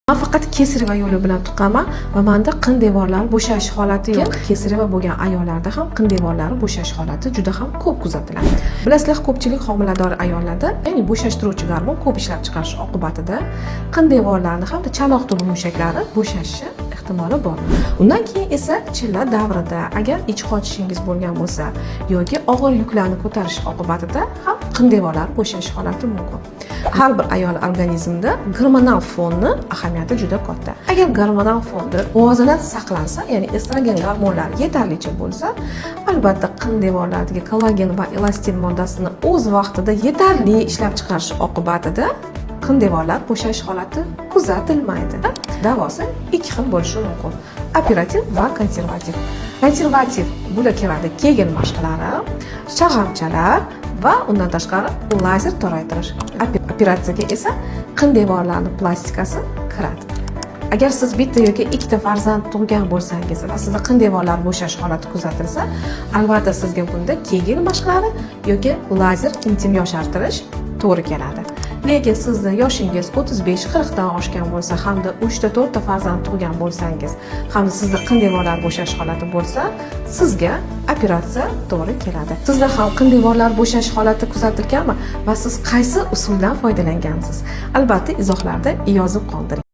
Man faqat кесарево yo'li bilan tuqqanman va manda qin devorlari bo'shash holati yo'q. Кесарево bo'lgan ayollarda ham qin devorlari bo'shash holati juda ham ko'p kuzatiladi. Bilasizlar, ko'pchilik homilador ayollarda, ya'ni bo'shashtiruvchi gormon ko'p ishlab chiqarish oqibatida qin devorlarini hamda chanoq tubi mushaklari bo'shashi ehtimoli bor. Undan keyin esa chilla davrida agar ich qochishingiz bo'lgan bo'lsa yoki og'ir yuklarni ko'tarish oqibatida ham qin devorlari bo'shash holati mumkin. Har bir ayol organizmida gormonal fonni ahamiyati juda katta. Agar gormonal fonda muvozanat saqlansa, ya'ni estrogen gormonlari yetarlicha bo'lsa, albatta qin devorlaridagi kollagen va elastin moddasini o'z vaqtida yetarli ishlab chiqarish oqibatida qin devorlar bo'shash holati kuzatilmaydi. Davosi ikki xil bo'lishi mumkin: operativ va konservativ. Konservativ bular keladi Kegel mashqlari, shag'amchalar va undan tashqari lazer toraytirish. Operatsiyaga esa qin devorlarni plastikasi kiradi. Agar siz bitta yoki ikkita farzand tug'gan bo'lsangiz va sizda qin devorlar bo'shash holati kuzatilsa, albatta sizga bunda Kegel mashqlari yoki lazer intim yoshartirish to'g'ri keladi. Lekin sizni yoshingiz 35-40 dan oshgan bo'lsa hamda 3 ta, 4 ta farzand tug'gan bo'lsangiz hamda sizda qin devorlar bo'shash holati bo'lsa, sizga operatsiya to'g'ri keladi. Sizda ham qin devorlar bo'shash holati kuzatilganmi va siz qaysi usuldan foydalangansiz? Albatta izohlarda yozib qoldiring.